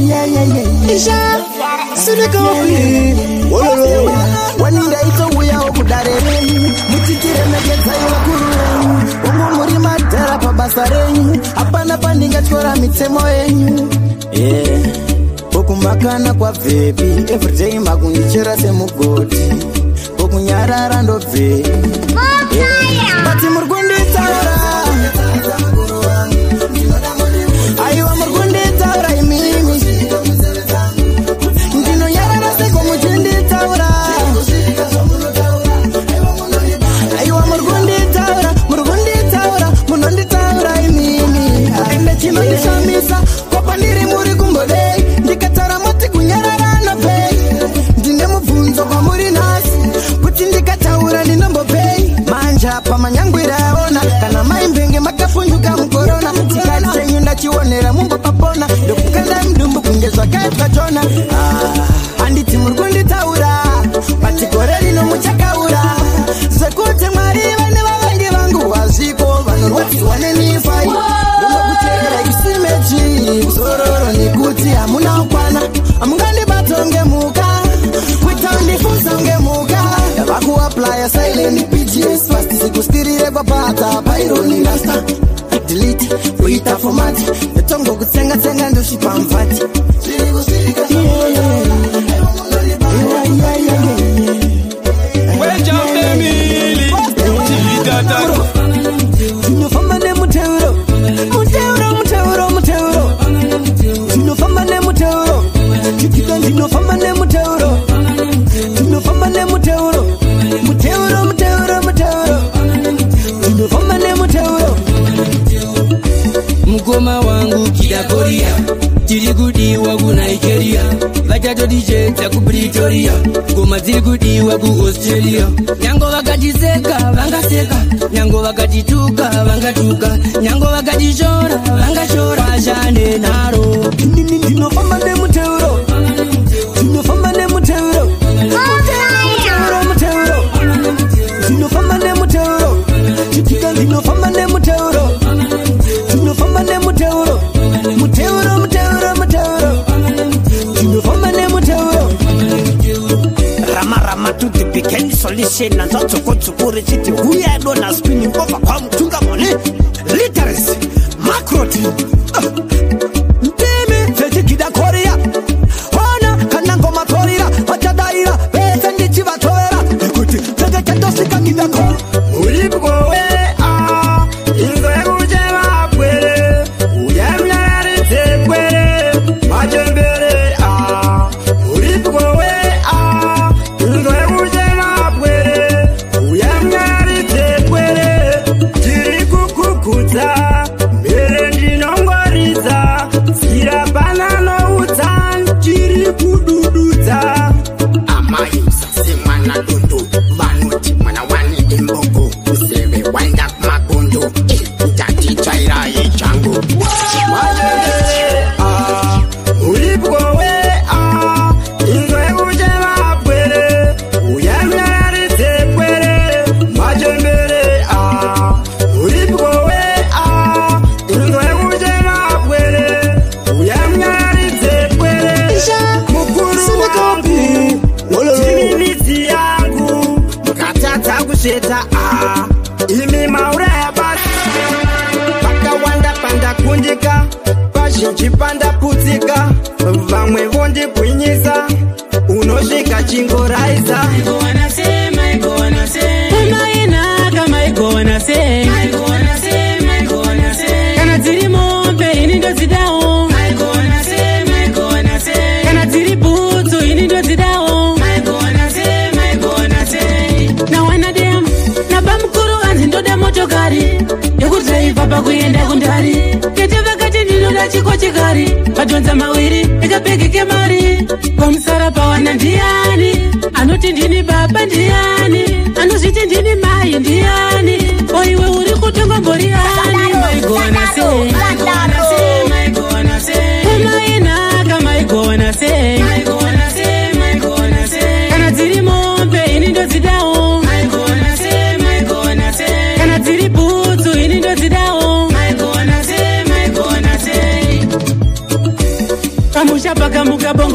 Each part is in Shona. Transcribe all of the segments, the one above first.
Isha Sinikopi Wololo Wanindaitouyawo kudare renyu muchitiremekedzai vakuru venyu ongo muri madhara pabasa renyu hapana pandingatyora mitemo yenyu Kokumakana kwabvepi everyday makundichera semugoti kokunyarara ndobvei Bati muri kunditaura Aiwa muri kunditaura imimi Ndinonyarara seko muchinditaura Aiwa muri kunditaura muri kunditaura munonditaura imimi Ende chinondishamisa kwapandiri muri kumbodei ndikataura moti kunyarara nobvei Ndine mubvunzo kwamuri nhasi kuti ndikataura ndinombobvei Manja pamanyangwira aona kana maimbenge makapunyuka mukorona Chikati chenyu ndachionera mumbopapona ndokukanda mudumbu kunge zvakaitwa chona Handiti muri kunditaura pati gore rino muchakaura Zvekuti Mwari vane vavengi vangu hazviko vanorwadziwa nenifai Ndokuteera isimeji zororo nekuti hamuna kukwana Hamungandibatonge muka kuita undifunzonge muka Vakuaplya silent PGS fast sikustirire kwapata paironi rasta Delete kuita format Netongo kutsenga tsenga ndosvipa mvati Tinofamba nemuteuro Muteuro, muteuro, muteuro Tinofamba nemuteuro Chitika ndinofamba nemuteuro Tinofamba nemuteuro Muteuro, muteuro, muteuro Tinofamba nemuteuro Mukoma wangu kida Korea tiri kudiwa ku Nigeria vachatodichedza ku Pretoria ngoma dziri kudiwa ku Australia nyango vakatiseka vangaseka nyango vakatituka vangatuka nyango vakatishora vangashora vashande naro Ndinofamba nemuteuro Ndinofamba nemuteuro Muteuro, muteuro, ndinofamba nemuteuro Chitika ndinofamba nemuteuro Ndinofamba nemuteuro Muteuro, muteuro, muteuro Ndinofamba nemuteuro Rama rama to the begin solution nanzvatsokotsoko richiti huya dona spinning over kwamutunga mone literacy macroti Ndimi dzechigida Korea Hona kana ngoma tsorira vachadaira vese ndichivatovera nekuti chenge chatosvika gida Korea Uripwowe a inzwe kuchema pwere uye munyaradze pwere machembere a Uripwowe a inzwe kuchema pwere uye munyaradze pwere tiri kukukudza mhere ndinongoridza tsira pananoutsa tiri kudududza Amai sasemwana dondo vanoti mwana wani imboko museve waenda kumakondo ndatitsvairai changu Machembere a uripwowe a inzwe kuchema pwere uye munyaradze pwere machembere a uripwowe a inzwe kuchema pwere uye munyaradze pwere mukuru wangu timimidzi yangu mukatadza kusveta a imi mauraya basi pakawanda pandakundika pazhinji pandaputsika vamwe vondigwinyisa unosvika chingoraisa Umainaka maigona sei kana dziri mombe ini ndodzidawo kana dziri bhutsu ini ndodzidawo nawana dem nabamukuru anzi ndoda motokari yekudhiraivha pakuenda kundari tete vakati ndinoda chikochikari madhonza mawiri ekabhegi kemari pamusara pawana ndiani anoti ndini baba ndiani anozviti ndini mai ndiani oiwe uri kutonga mbori ani maigona sei umainaka maigona sei kana dziri mombe ini ndodzidawo kana dziri bhutsu ini ndodzidawo pamusha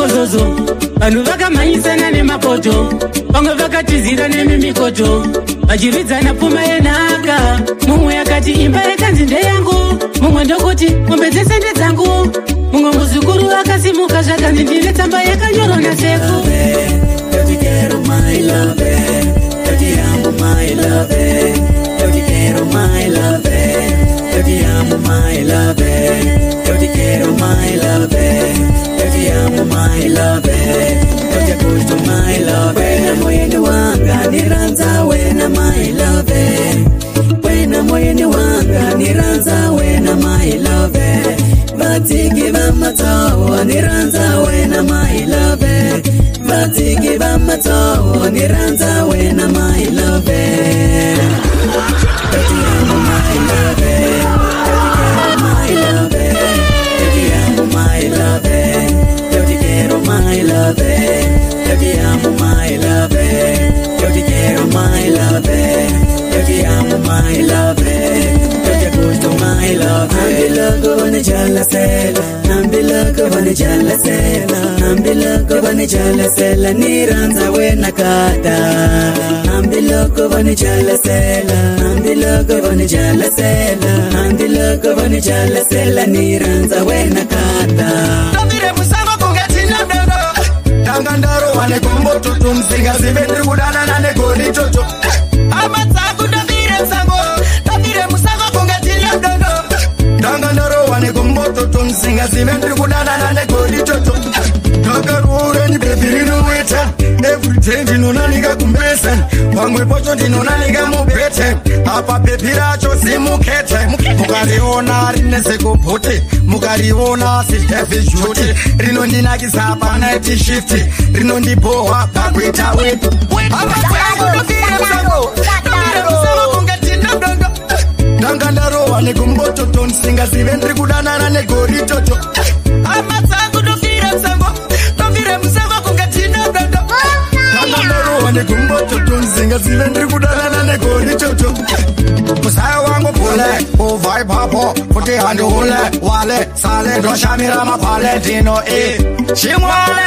Bongozozo. Vanhu vakamhanyisana nemapoto, vamwe vakatizira nemimikoto, vachiridzana pfuma yenhaka. Mumwe akati imba yakanzi ndeyangu, mumwe ndokuti mombe dzese ndedzangu. Mumwe muzukuru akasimuka zvakanzi ndine tsamba yakanyorwa nasekuru. Yo te quiero, my love. Yo te amo, my love. Yo te quiero, my love. Yo te amo, my love. Yo te quiero, my love. Yo te amo, my love. Yo te gusto, my love. Wena moyeni wanga niranza wena, my love. Wena moyeni wanga niranza wena, my love. Vatiki va matsoho niranza wena, my love. Vatiki va matsoho niranza wena, my love. Yo te amo, my love. Yo te quiero, my love. Yo te amo, my love. Yo te quiero, my love. Yo te amo, my love. Yo te quiero, my love. Yo te amo, my love. Yo te gusto, my love. Hambiloko vanijalasela, hambiloko vanijalasela, hambiloko vanijalasela, niranza wena kata. Hambiloko vanijalasela, hambiloko vanijalasela, hambiloko vanijalasela, niranza wena kata. Tavire musango kunge tina dodo. Ndanga ndarohwa negombototo, musingazive ndiri kudanana negoritoto. Hama dzangu ndavire musango, ndavire musango kunge tina dodo. Ndanga ndarohwa negombototo, musingazive ndiri kudanana negoritoto. Ndakarooreni bhebhi rinoweta, everyday ndinonanika kumbeseni, pamwe pacho ndinonanika mubhete, apa bhebhi racho zimukete. Mukariona rine sekubhuti, mukariona siheavy duty, rinondinakisa panight shift, rinondibhohwa pakuita weti. Hama dzangu ndavire musango, ndavire musango kunge tina dodo. Ndanga ndarohwa negombototo, ndisingazive ndiri kudanana negoritoto. Hama dzangu ndovire musango, ndovire musango kunge tina dodo. Ndanga ndarohwa negombototo, ndisingazive ndiri kudanana negoritoto. Musaya wangu pule ubva ipapo kuti handiule wale sale ndoshamira mapale ndino e chimwale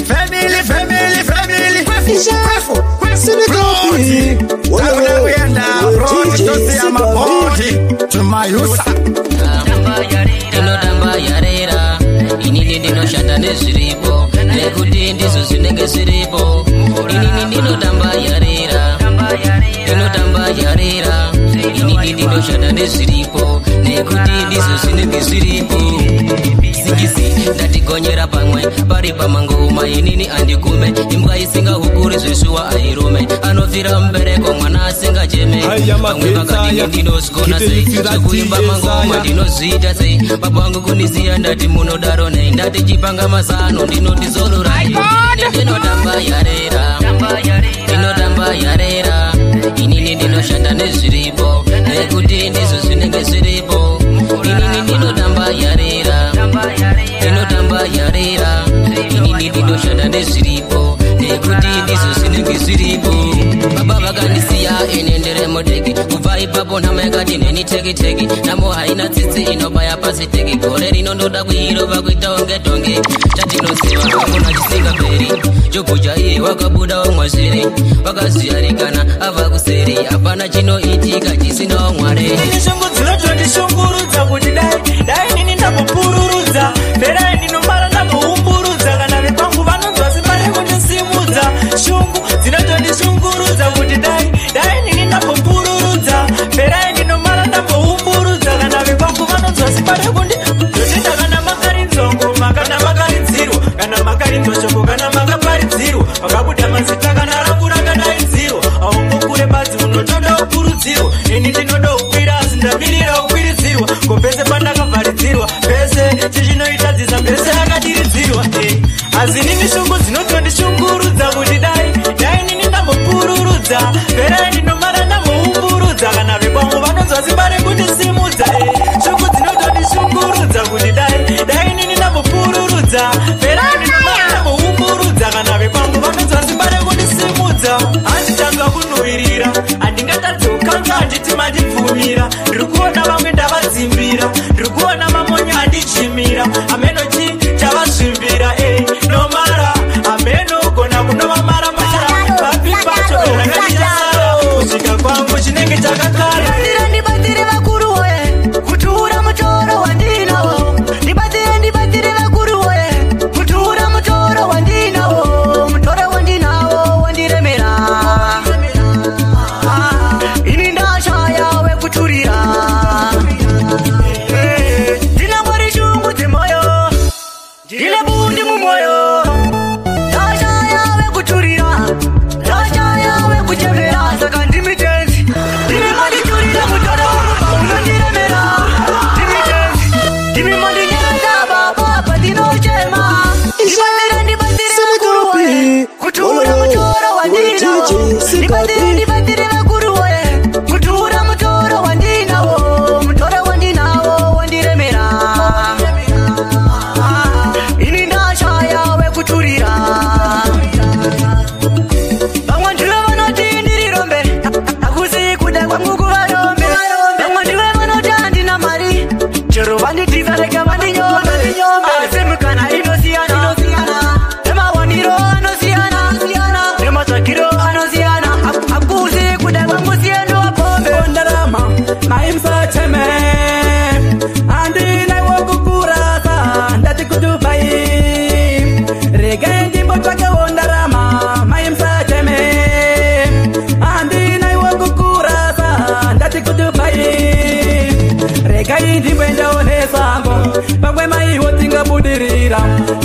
family family family kwefu kwefu takuda kuenda abroad tosiya mabhoti tumayusa. Ndinotamba yarera, inini ndinoshanda nezviripo, nekuti ndizvo zvinenge zviripo. Inini ndinotamba yarera, ndinotamba yarera, inini ndinoshanda nezviripo, nekuti ndizvo zvinenge zviripo. Singisi ndatigonyera pamwe pari pamangoma, inini andigume imbwa isingahukuri zveshuwa airume anofira mubereko mwana asingacheme. Pamwe vakati ndinozvigona sei zvekuimba mangoma, ndinozviita sei? Baba vangu kundisiya, ndati munodaro nei? Ndati chipanga mazano, ndinoti zororai. Ndinotamba yarera, ndinotamba yarera, inini ndinoshanda nezviripo, nekuti ndizvo zvinenge zviripo. Inini ndinotamba yarera, ndinotamba yarera, inini ndinoshanda nezviripo, nekuti ndizvo zvinenge zviripo. Baba vakandisiya ine ndiri mudiki, kubva ipapo nhamo yakati neni teki teki. Nhamo haina tsitsi, inobaya pasi teki. Gore rino ndoda kuirova kuita unge tonge. Chatinoziva hakuna chisingaperi. Jobho chaiye wakabuda wamwazviri, wakazviyarikana ava kuseri. Hapana chinoitika chisina Mwari. Ini shungu dzinotondishungurudza kuti dai dai nini ndambopururudza mberai ndinomara ndamboumburudza kana vekwangu vanonzwa simba rekundisimudza. Shungu dzinotondishungurudza kuti dai dai nini ndambopururudza mberai ndinomara ndamboumburudza kana vekwangu vanonzwa simba rekundi. Ndotenda kana makarinzwa ngoma, kana makaridzirwa, kana makarinzwa shoko, kana makaparidzirwa, makabuda mazita kana rangu rakadaidzirwa. Aungokure badzi unotoda kukurudzirwa, ini ndinoda kukwira asi ndamirira kukwiridzirwa. Ko pese pandakavharidzirwa pese chichinoitadzisa pese akadiridzirwa. Asi nini shungu dzinotondishungurudza kuti dai dai nini ndambopururudza perai ndinomara ndamboumburudza kana vekwangu vanonzwa simba rekundisimudza. Shungu dzinotondishungurudza kuti dai dai nini ndambopururudza perai ndinomara ndamboumburudza kana vekwangu vanonzwa simba rekundisimudza. Handitanga kunhuhwirira, handingatadzi kukanga, handiti mandibvumira. Ndiri kuona vamwe ndavadzimbira, ndiri kuona mamonya andichimira, ameno chi chavazvimbira. No. mutoro wandinawo, ndibatsire, ndibatsire vakuru woye. Kutura mutoro wandinawo, mutoro wandinawo wandiremera. Ini ndashaya wekuturira. Vamwe ndivo vanoti ndiri rombe, hakusi kuda kwangu kuva rombe. Vamwe ndivo vanoti handina mari, chero vanditiza rega vandinyombe. Asi mikana inosiyana, nemawaniro anosiyana, nematsvakiro anosiyana. Hakusi kuda kwangu siyendo wapombe. Ndarama maimsacheme andina wokukurasa ndati kudubai regai ndimbotsvakawo ndarama maimsacheme andina wokukurasa ndati kudubai regai ndimboendawo nesango pamwe maiwo tingabudirira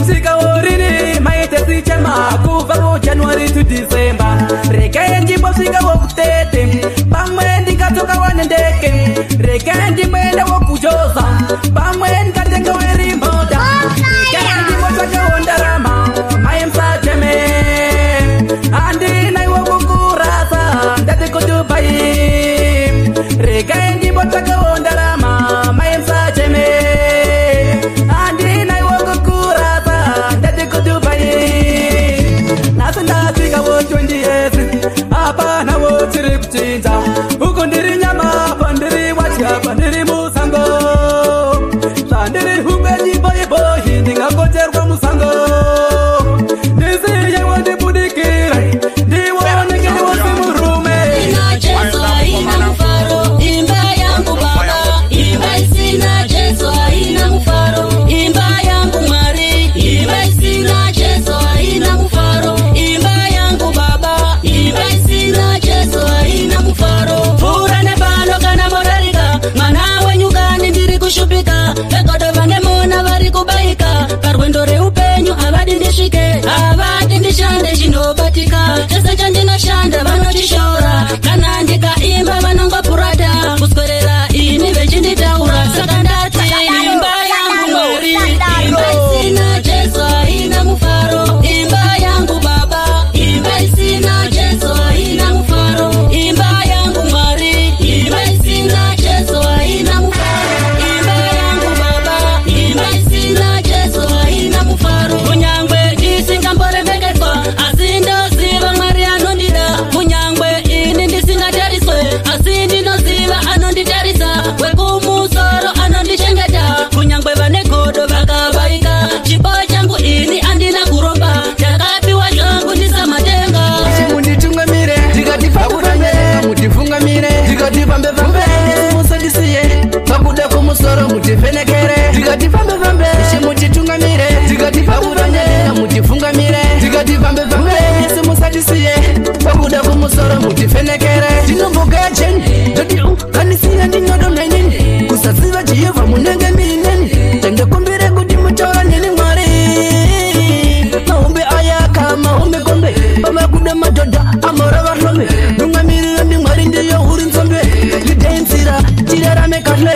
svikawo rini maite sichema kubva kujanuary to December regai ndimbosvikawo kutete pamwe ndingatsokawa nendeke regai ndimboendawo kujoza pamwe ndingatengawo rimota regai ndimbotsvakawo ndarama maimsacheme andina iwo kukurasa ndati kudubai regai ndimbotsvakawo ndarama maimsacheme andina iwo kukurasa ndati kudubai nhasi ndasvikawo 20 years hapanawo chiri kuchinja uku ndiri nyama pandiri watya pandiri musango zvandiri hukwenyi boiboi ndingakocherwa musango ndisiyewo ndibudikire ndioneke ndiwosi murume. Isina Jesu haina mufaro, imba yangu Baba. Imba isina Jesu haina mufaro, imba yangu Mwari. Imba isina Jesu haina mufaro, imba yangu Baba. Imba isina Jesu haina mufaro. Pfuura nepano kana morarika, mwana wenyu kani ndiri kushupika. Vegodo vane mona vari kubaika, parwendo reupenyu havadi ndisvike, havadi ndishande chinobatika. Chese chandinoshanda vanochishora, kana ndikaimba vanongopurata, kuswerera ini vechinditaura. Saka ndati imba yangu Mwari, imba isina Jesu haina mufaro, imba yangu Baba, imba isina Jesu haina mufaro, imba yangu Mwari, imba isina Jesu haina mufaro, imba yangu Baba, imba isina Jesu haina mufaro. Kunyangwe ndisingamboremekedzwa, asi ndoziva Mwari anondida. Kunyangwe ini ndisingatariswe, asi ndinoziva anonditarisa. Wekumusoro anondichengeta, kunyangwe vane godo vakabaika. Chipo changu ini andina kuromba, ndakapiwa zvangu ndisamatenga. Munditungamire ndikati fambe, mutifungamire ndikati fambe fambe, musandisiye pakuda kumusoro mutivhenekere ndikati fambe fambe, ishe mutitungamire ndikati fambe, mutifungamire ndikati fambe fambe, musandisiye pakuda kumusoro mutivhenekere. Ndinomboga jeni ndoti kanisiya ndinodonha inini kusaziva Jehovha munenge miineni tandakumbire kuti mutaura neni Mwari mahombe ayaka mahombe kombe pamakuda madhodha amora vahlome ndungamiriro ndi Mwari ndiyo huri nzombe ndidei nzira tirarame kahle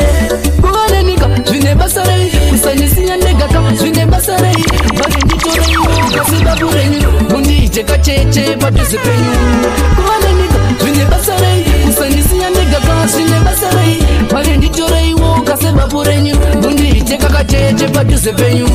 kuva nenyika zvine basa rei kusandisiya ndegaka zvine basa rei vari nditoreiwo kasi renyu mundiite kacheche padhuze penyu kuva nenyika zvine basa rei kusandisiya ndegaka zvine basa rei vari nditoreiwo kasi renyu mundiite kakacheche padhuze penyu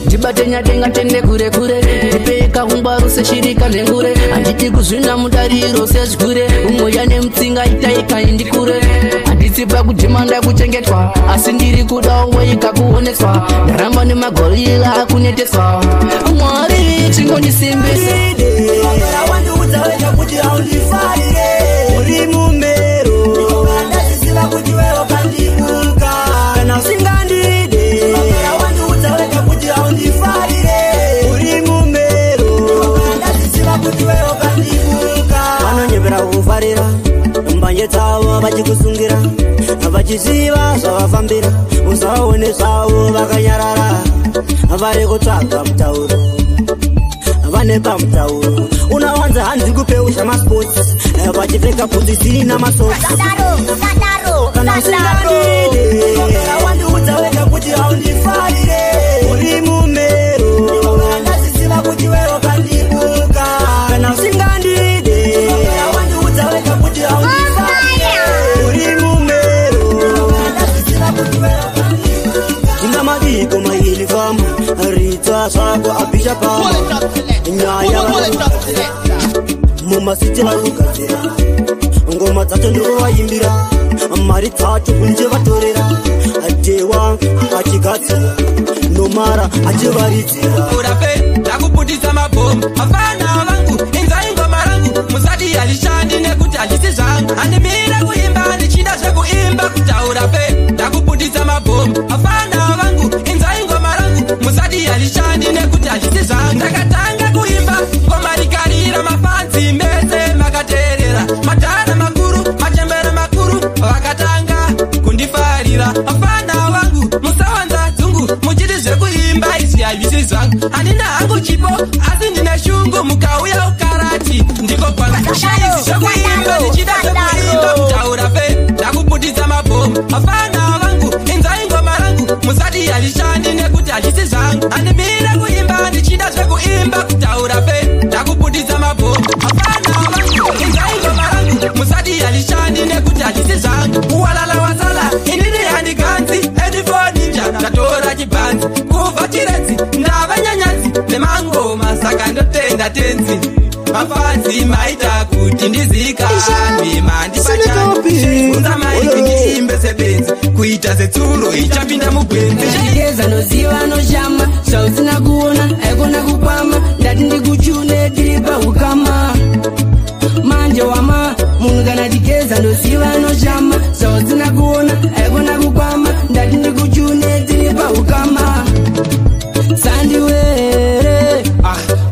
ndibate nyadenga tende kure kure ndipei kahungwaru seshirika nengure handidi kuzvina mudariro sezvigure umweya nemutsinga itaika indikure handisi pakudhimanda kuchengetwa asi ndiri kudawo weika kuoneswa ndaramba nemagorila akuneteswa Mwari chingondisimbisa. Wandiudza wega kuti haundifarire, uri mumero ndaziziva kuti wewe wakandibuka kana usingandide. Wandiudza wega kuti haundifarire, uri mumero ndaziziva kuti wewe wakandibuka. Vanonyepera kufarira mbanje dzavo vachikusungira vachiziva zvavafambira usaone zvavo vakanyarara vari kutsvaga mutauro vane pamutauro unawanza hanzi kupeu zvamasports vachipfeka bhutsu isina masocks. Kana usingandide wandiudza wega kuti haundifarire, uri mumero ndaziziva kuti wewe wakandibuka kana usinga Kuimba zvako abhisha pama nyaya varikugadzira mumasiti varikugadzira ngoma dzacho ndikuvayimbira mari dzacho kunje vatorera atewa achigadzira nomara achivaridzira urape ndakubudisa mabhomu afana vangu inzai ngoma rangu musati hazvishandi nekuti hazvisi zvangu handimire kuimba ndichida zvekuimba kutaura pe ndakubudisa mabhomu afana vangu inzai ngoma rangu musati hazvishandi nekuti hazvisi zvangu ndakatanga kuimba ngoma rikarira mafanzi mese makateerera madhara makuru machembere makuru vakatanga kundifarira afana vangu musawanza dzungu muchiti zvekuimba izvi hazvisi zvangu handina hangu chipo asi ndine shungu mukauya ukarati ndiko kwangu izvi zvekuimba ndichida zvekuimba kutaura fe ndakubudisa mabhomu afana vangu inzai ngoma rangu musati hazvishandi nekuti hazvisi zvangu handimire kuimba ndichida zvekuimba kutaura fe ndakubudisa mabhomu afana vangu inzai ngoma rangu musati hazvishandi nekuti hazvisi zvangu walala wasala inini handiganzi edifoninja ndatora chibhanzi kubva chiredzi ndava nyanyazi nemangoma saka ndotenda tenzi mafanzi maita kuti ndizikanwe mandipachanunza maiti ndiimbe sebenzi kuita setsuro ichapinda mugwenzi Chigeza noziva noshama zvausina kuona aikona kukwama ndati ndikuchune tiri paukama manje wama munhu kana chigeza ndoziva noshama zvausina kuona aikona kukwama ndati ndikuchune tiri paukama sandiwere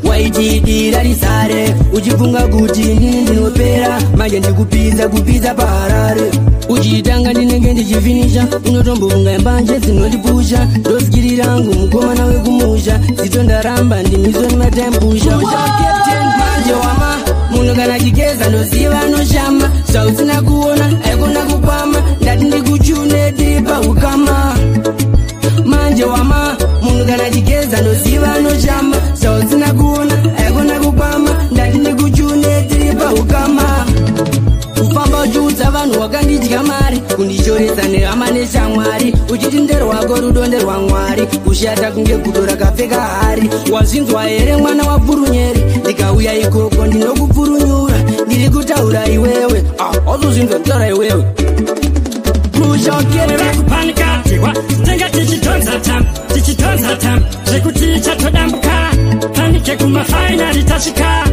waitidira risare uchifunga kuti ndini ndinopera manje ndikupidza kupidza paharare uchitanga ndinenge ndichifinisha unotombofunga mbanje dzinondipusha ndosikiri rangu mukomana wekumusha zito ndaramba ndimisoni mataimpusha manje wama munhu kana chigeza ndoziva noshama zvausina kuona aikona kukwama ndati ndikuchune tiri paukama manje wama munhu kana chigeza ndoziva noshama zvausina kuona aikona kukwama ndati ndikuchune tiri paukama kufamba uchiudza vanhu wakandidya mari kundishoresa nehama neshamwari uchiti nderwako rudo nderwamwari kushata kunge gudo rakapfeka hari wazvinzwa here mwana wapfurunyeri ndikauya ikoko ndinokupfurunyura ndiri kutaura iwewe wazozvinzwa nditaura iwewe Kupanika tinenge tichidhonza tam tichidhonza tam zvekuti chatodambuka panike kumafainari tasvika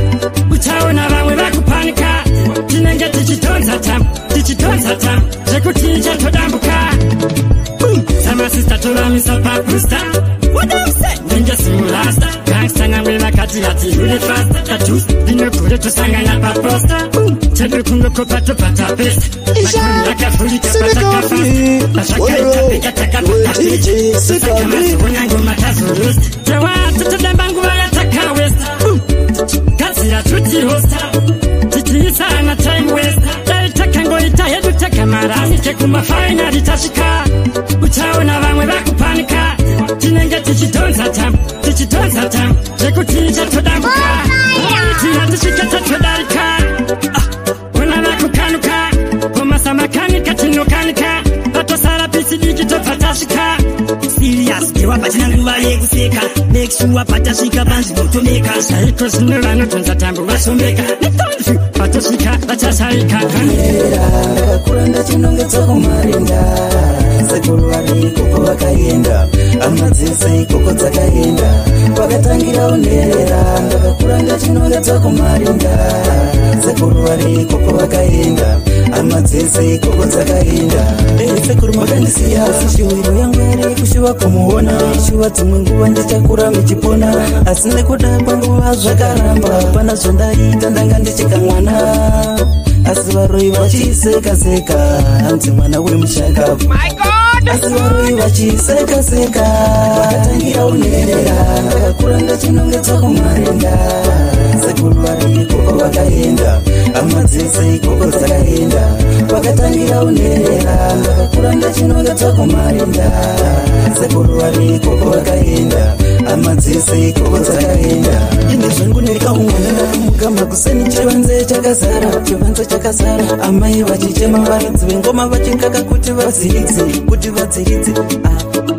uchaona vamwe vakupanika tinenge tichidhonza tam tichidhonza tam zvekuti chatodambuka samasista tovamisa pabusta ndenge simurasta gangsta nyangwe vakati hatihule fasta tajusa ndinogure tosangana paposta chedu kungokopa tobva tapesta makoni akavhurika patakafasta pazvakaita peka takapatapesta mazoona ngoma tazorusta tewa totodamba nguva yatakawesta gadzira tutirosta tichiisana time westa dai takangoita hedu takamarasike kumafainari tasvika uchaona vamwe vakupanika tinenge tichidhonza tam tichidhonza tam zvekuti chatodambuka hatisvike tatodarika ona vakukanuka komasamakanika tinokanika patosara pisi diki tobva tasvika Serious, kewa patina nguva yekuseka make sure patasvika panzvinotomeka chaiko zvino vanodhonza tambo vasombeka netonzi patosvika vachashaika Ndakakura ndachinongedzwa kumarinda sekuru vari ikoko vakaenda hama dzese ikoko dzakaenda kwakatangira unerera ndakakura ndachinongedzwa kumarinda sekuru vari ikoko vakaenda hama dzese ikoko dzakaenda sekuru makandisiya asi shuwiro yangu yari kushuva kumuona shuva dzimwe nguva ndichakura muchipona asi nekuda kwanguva zvakaramba pana zvandaita ndanga ndichikamwana asi varoi vachisekaseka hanzi mwana wemushaka asi varoi vachisekaseka vakatangira unerera ndakakura ndachinongedzwa kumarinda sekuru vari ikoko vakaenda hama dzese ikoko dzakaenda vakatangira unerera ndakakura ndachinongedzwa kumarinda sekuru vari ikoko vakaenda hama dzese ikoko dzakaenda ine zvangu ndikaumwana ndakamuka makuseni chivanze chakazara chivanze chakazara amai vachichema varidzi vengoma vachikaka kuti vadziridze kuti vadziridze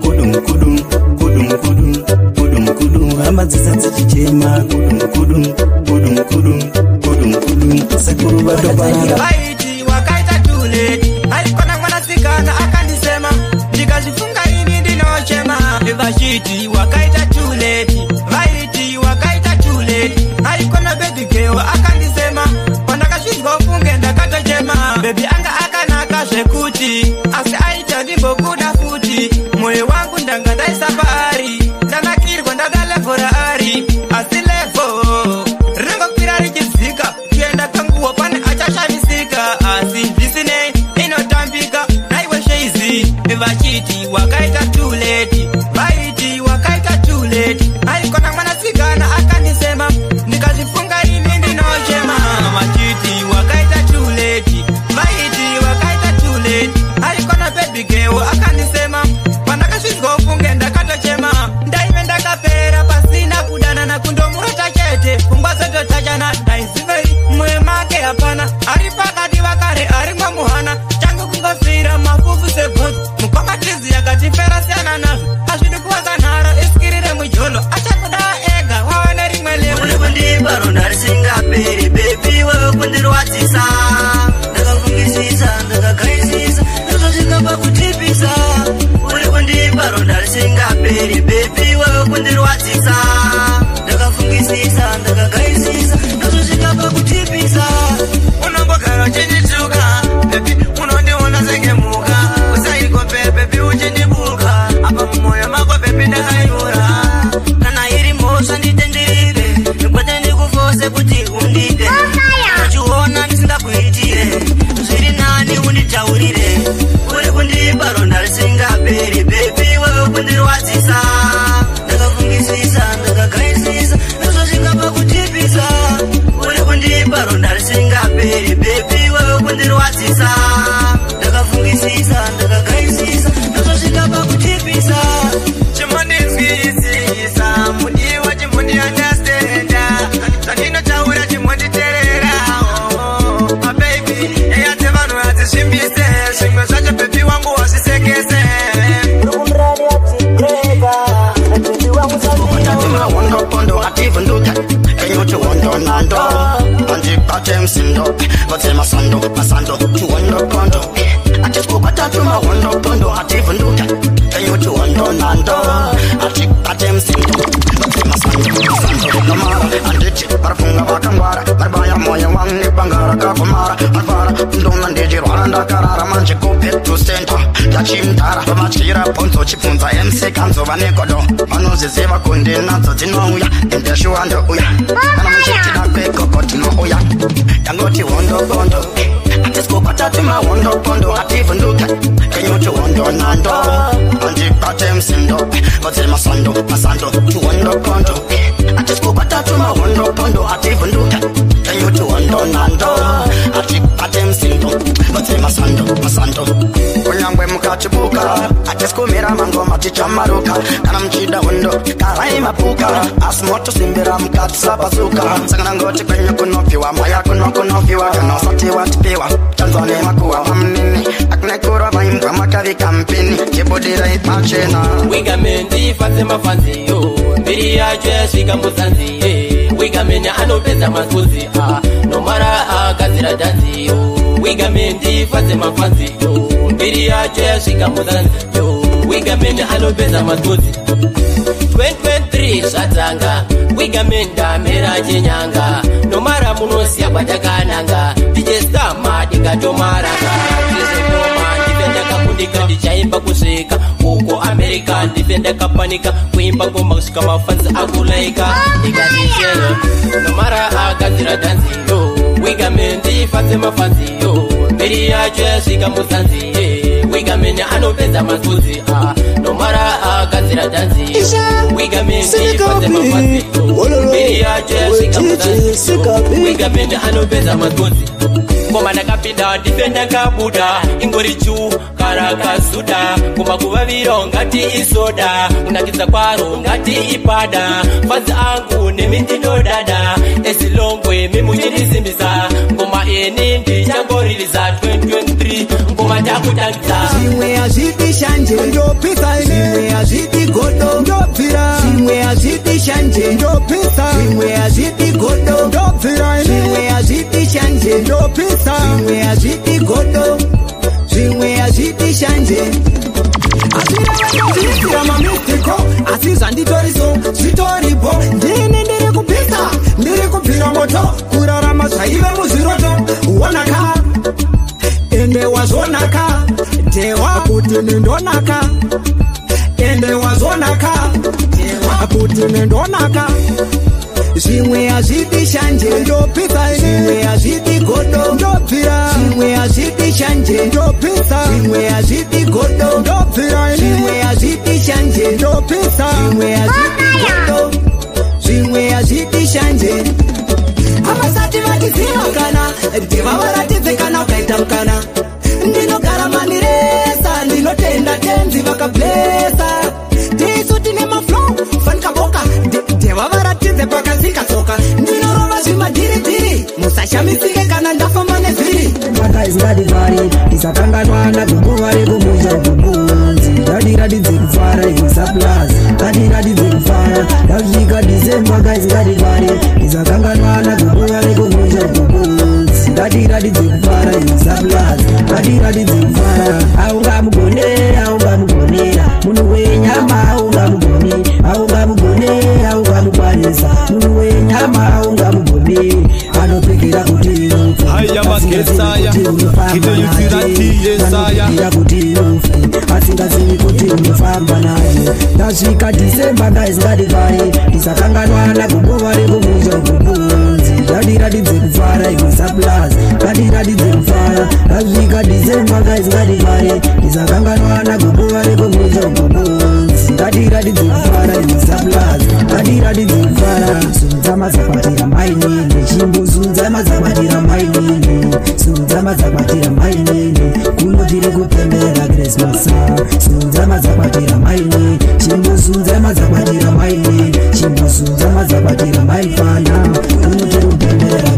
kudum kudum kudum kudum kudum kudum Hama dzese dzichichema kudum kudum kudum kudum kudum kudum. Sekuru vatoparara. Vaiti wakaita too late, aikona mwanasikana akandisema, ndikazvifunga ini ndinochema. Vachiti wakaita too late, vaiti wakaita too late, aikona baby girl akandisema, pandakazvinzwa ufunge ndakatochema. Baby anga akanaka zvekuti, asi aita ndimbokuda futi, moyo wangu ndanga ndaisa paari, ndanakirwa ndada level raari, asi level rinongokwira richidzika, kuenda kanguwa pane achashamisika, asi zvisinei inotambika naiwe sheizi. Vachiti wakaita too late, vaiti wakaita too late, aikona mwanasikana akandisema, ndikazvifunga ini ndinochema. Vachiti wakaita too late, vaiti wakaita too late, aikona baby girl akandisema, pandakazvinzwa ufunge ndakatochema. Ndaive ndakapera pasina kudanana, kundomurota chete, pfungwa dzototachana, ndaizivei mwoyo make hapana, ari pakati vakare arimwa muhana, changu kungofira mafufu sebhonzo, mukwamatizi yakatifera siyana nazvo, hazvidi kuwaza nharo isikirire mujolo, achakuda ega wawane rimwe levo. Uri kundipa ronda risingaperi, baby wewe kundirwadzisa, ndakafungisisa ndakagaisisa, ndazosvika pakutipisa. Uri kundipa ronda risingaperi, baby wewe kundirwadzisa, ndakafungisisa ndakagaisisa, ndazosvika pakutipisa. Unongogara uchindituka baby, unondiona sengemuka, usaikope baby uchindibuka, apa mumoyo mako baby ndakayura. Kana iri mhosva nditenderere, kwete ndikufose kuti undide, uchiona ndisingakuitire, zviri nani unditaurire. Uri kundipa ronda risingaperi, baby wewe kundirwadzisa, ndakafungisisa ndakagaisisa, ndazosvika pakutipisa. Uri kundipa ronda risingaperi, baby wewe kundirwadzisa, ndakafungisisa ndakagaisisa, ndazosvika pakutipisa. Chimondinzwisisa mudiwa, chimondiandastenda zvandinotaura, chimonditerera. Oh, mababy nyaya dzevanhu hadzisvimbise, zvimwe zvacho baby wangu wazvisekese. Hondo ativhunduke kenyuti hondo nando andibate msindo vatsema sando masando tihondo pondo atisikukwatatu mahondo pondo ativhunduke kenyuti hondo nando atibate msindo vatsema sando masando nomara anditi varifunga vakangwara varibaya moyo wangu nebanga rakavhumara varivara ndona ndichirwara ndakarara manje go back to center ndachimdara vamatyira bhonzo chibvunza MC kanzo vane godo vanozviziva kundi nadzo dzinouya endeshuwa ndouya kana muchitida kwekoko tinouya ndangoti hondo pondo atisikukwatatu mahondo pondo ativhunduke kenyuti hondo nando andibate msindo vatsema sando masando tihondo pondo atisikukwatatu mahondo pondo ativhunduke kenyuti hondo nando atibate msindo vatsema sando masando kunyangwe mukachibuka atisikumira mangoma tichamaruka kana muchida hondo karai mapuka asi motosimbira mukati sabazuka saka ndangoti kwenyu kunopiwa maya kuno kunofiwa kana usati watipiwa chanzwa nemakuwa vamunini akunekura vaimbwa makavika mpini chibudirai pachena. Wigamendi fadze mafanziyo, mbiri yacho yasvika muzanzi. Wigameni anopedza mafunzi, nomara agadzira dhanziyo. Wigamendi fadze mafanziyo, mbiri yacho yasvika muzanzi. Wigameni anopedza mafunzi. 2023 zvatanga, Wigameni ndamera chinyanga, nomara munosiya kwatakananga, DJ Star madikatomaranga. Ndife ndakakundika ndichaimba kusvika uko America, ndife ndakapanika kuimba ngoma kusvika mafanzi akulaika. Ndikatichero nomara agadzira dhanziyo, Wigameni fadze mafanziyo, mbiri yacho yasvika muzanzi. Wigameni anopedza mafunzi, nomara agadzira dhanziyo. Wigameni fadze mafanziyo, mbiri yacho yasvika muzanzi. Wigameni anopedza mafunzi. Ngoma ndakapinda ndife ndakabuda, ingori juu karakazuda, ngoma kuvaviro ngati isoda, kunakidza kwaro ngati ipada, fanzi angu nemi ndinodada, ezilongwe mimuchindisimbisa, ngoma ini ndichangoriliza 2023 ngoma takutangisa. Zvimwe hazvidi shanje ndopisa, zvimwe hazvidi godo ndopfira, zvimwe hazvidi shanje. shanje, ndopisa. Zvimwe hazvidi godo, ndobvira ini. Zvimwe hazvidi shanje, ndopisa. Zvimwe hazvidi godo, zvimwe hazvidi shanje. Azvireva mamistiko, asi zvanditoriso zvitoripo. Ndini ndiri kupisa, ndiri kubvira moto, kurarama zvaive muzviroto. Wonaka ende wazvonaka, dhewa kuti nindonaka. Ende wazvonaka, dhewa kuti nindonaka. Zvimwe hazvidi shanje, ndopisa ini. Zvimwe hazvidi godo, ndobvira. Zvimwe hazvidi shanje, ndopisa. Zvimwe hazvidi godo, ndobvira ini. Zvimwe hazvidi shanje, ndopisa. Zvimwe hazvidi godo, zvimwe hazvidi shanje. Havasati vatiziva kana ndeva varatidze kana ukaita mukana. Ndinogara maniresa, ndinotenda tenzi vakablesa. Tisu tine maflow fanika boka, ndeva varatidze pakasika tsoka. Ndinorova zvimadhiridhiri, musashamisike kana ndafamba nevhiri. Makaisingadivari tisakanganwana guguva rekumusha kukunzi ngatiratidze kufara ikusaplus ngatiratidze kufara ndasvika December kaisingadifari tisakanganwana guguva rekumusha kukunzi ngatiratidze kufara ikusaplus ngatiratidze kufara. Aungamugone aungamugonera munhu wenyama, aungamugoni aungamugone aungamukwanisa munhu wenyama, aungamugoni anopikira kuti Haya magesaya, kitoyutsirati yesaya. Kuti ufe asingazivi kuti unofamba naye. Ndasvika December kaisingadifari tisakanganwana guguva rekumusha kukunzi ngatiratidze kufara ikusaplus ngatiratidze kufara. Ndasvika December kaisingadifari tisakanganwana guguva rekumusha kukunzi ngatiratidze kufara ikusaplus ngatiratidze kufara. Sunza mazakwatira mainini, chimbosunza mazakwatira mainini, sunza mazakwatira mainini, kuno tiri kupembera Christmas. Sunza mazakwatira mainini, chimbosunza mazakwatira mainini, chimbosunza mazakwatira maifana, kuno tiri kupembera.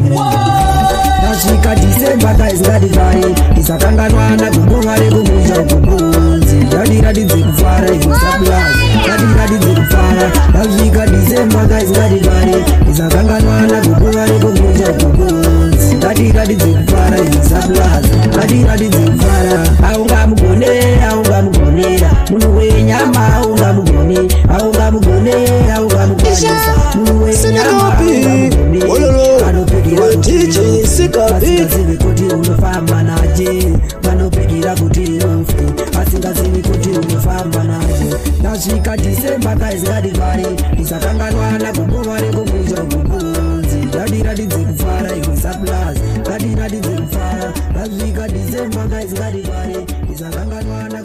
Ndasvika December kaisingadifari tisakanganwana guguva rekumusha kukunzi ngatiratidze kufara ikusaplus ngatiratidze kufara. Ndasvika December kaisingadifari tisakanganwana guguva rekumusha kukunzi ngatiratidze kufara ikusaplus ngatiratidze kufara. Aungamugone aungamugonera munhu wenyama, aungamugoni aungamugone aungamukwanisa munhu wenyama, aungamugoni anopikira kuti asingazivi kuti unofamba naje, vanopikira kuti ufe asingazivi kuti unofamba naje. Ndasvika December kaisingadifari tisakanganwana guguva rekumusha kukunzi ngatiratidze kufara ikusaplus ngatiratidze kufara. Ndasvika December kaisingadifari tisakanganwana.